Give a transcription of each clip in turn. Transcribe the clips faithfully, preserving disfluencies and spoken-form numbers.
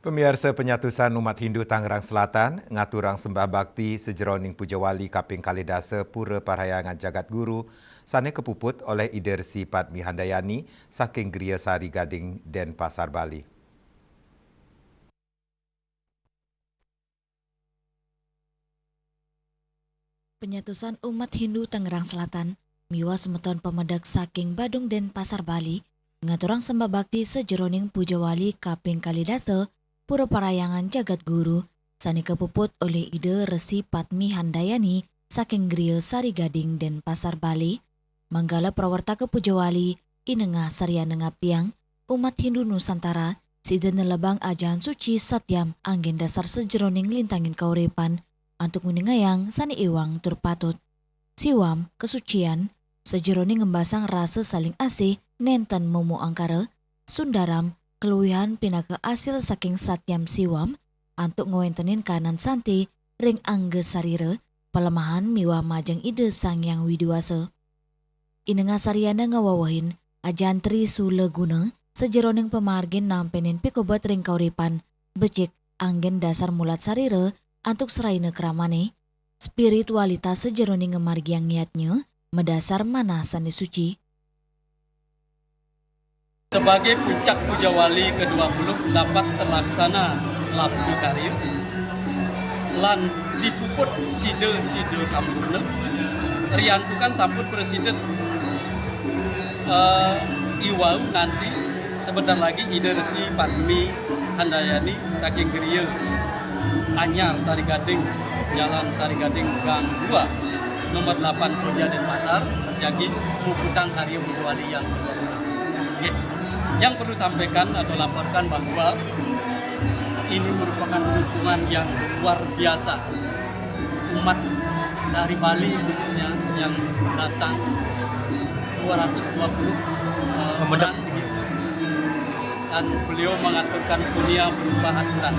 Pamiarsa, panyatusan umat Hindu Tangerang Selatan ngaturang sembah bakti sajeroning puja wali kaping kalih dasa Pura Parhyangan Jagat Guru sane kapuput olih Ida Resi Padmi Handayani saking Griya Sari Gading, Denpasar, Bali. Panyatusan umat Hindu Tangerang Selatan miwah semeton pamedek saking Badung, Denpasar, Bali, ngaturang sembah bakti sajeroning puja wali kaping kalih dasa Pura Parhyangan Jagat Guru sane kapuput olih Ida Resi Padmi Handayani saking Griya Sari Gading, Denpasar, Bali. Manggala prawartaka puja wali, inengah sariana ngabdiang umat Hindu Nusantara sida nelebang ajahan suci satyam anggen dasar sajeroning lintangin kauripan antuk nguningayang sane iwang tur patut. Siwam, kasucian, sajeroning ngembasang rasa saling asih nenten momo angkara, sundaram, kaluihan pinaka asil saking satyam siwam, antuk ngwentenin kahanan santi ring angga sarira, palemahan miwah majeng Ida Sang Hyang Widi Wasa. Inengah sariana ngawewehin ajahan Tri Sula Guna sajeroning pamargin nampenin pikobet ring kauripan, becik, anggen dasar mulat sarira antuk sraina kramane, spiritualitas sajeroning ngamargiang yadnya madasar manah sane suci. Sebagai puncak puja wali kedua puluh dapat terlaksana labda karya lan dipuput sida-sida sampurna, riantukan sampun prasida, eh, iwau nanti sebentar lagi Ida Resi Padmi Handayani saking Griya Anyar Sari Gading, Jalan Sari Gading, Gang dua, nomor delapan, Koja Denpasar, jagi muputang karya puja wali yang kedua puluh. Nggih. Yang perlu sampaikan atau laporkan bahwa ini merupakan dukungan yang luar biasa umat dari Bali khususnya yang datang dua ratus dua puluh, eh, Pemedek. Orang begitu. Dan beliau mengaturkan punya berupa aturan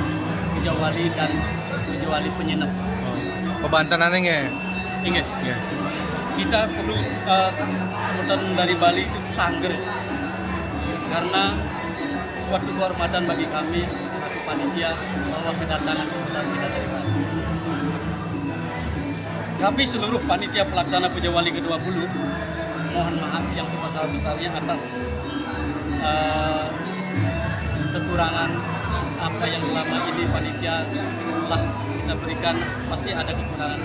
puja wali dan puja wali penyinep. Oh. Pabantenane nggih? Inggih. Nggih. Kita perlu, eh, sebutan dari Bali itu sangger. Karena suatu kehormatan bagi kami selaku panitia bahwa kedatangan sebentar kita dari Bali. Kami seluruh panitia pelaksana puja wali kedua puluh mohon maaf yang sebesar-besarnya atas, eh, kekurangan apa yang selama ini panitia telah kita berikan, pasti ada kekurangan.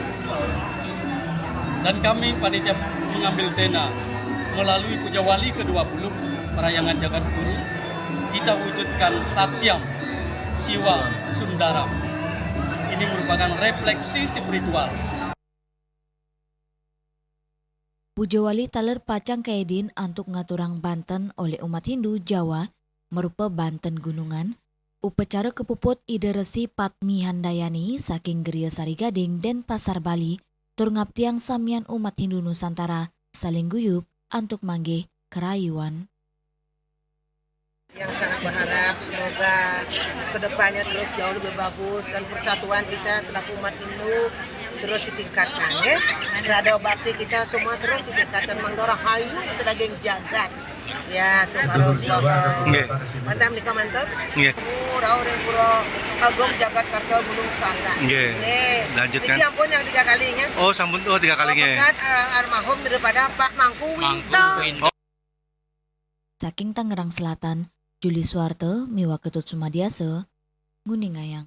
Dan kami panitia mengambil tena melalui puja wali kedua puluh Parhyangan Jagat Guru, kita wujudkan satyam, siwa, sundaram. Ini merupakan refleksi spiritual. Puja wali taler pacang kaedin antuk ngaturang banten olih umat Hindu Jawa, marupa banten gunungan, upacara kapuput Ida Resi Padmi Handayani saking Griya Sari Gading, Denpasar, Bali, tur ngabdiang samian umat Hindu Nusantara saling guyub antuk manggih karayuan. Yang sangat berharap semoga kedepannya terus jauh lebih bagus dan persatuan kita selaku umat Hindu terus ditingkatkan, ya. Rada bakti kita semua terus ditingkatkan, Mang Dora Hayu sedaging jagat. Ya, setuju harus bapak. Nggih. Mantap nih, mantap. Nggih. Oh, rauh ring pura Agung Jagat Karta Gunung Sangga. Nggih. Nggih. Lanjutkan. Niki ampun yang tiga kalinya. Oh, sampun, oh, tiga kali nggih. Pekat, eh, almarhum daripada Pak Mangku Winto. Mangku Winto. Saking Tangerang Selatan, Juli Suwarte miwah Ketut Sumadiasa, nguningayang.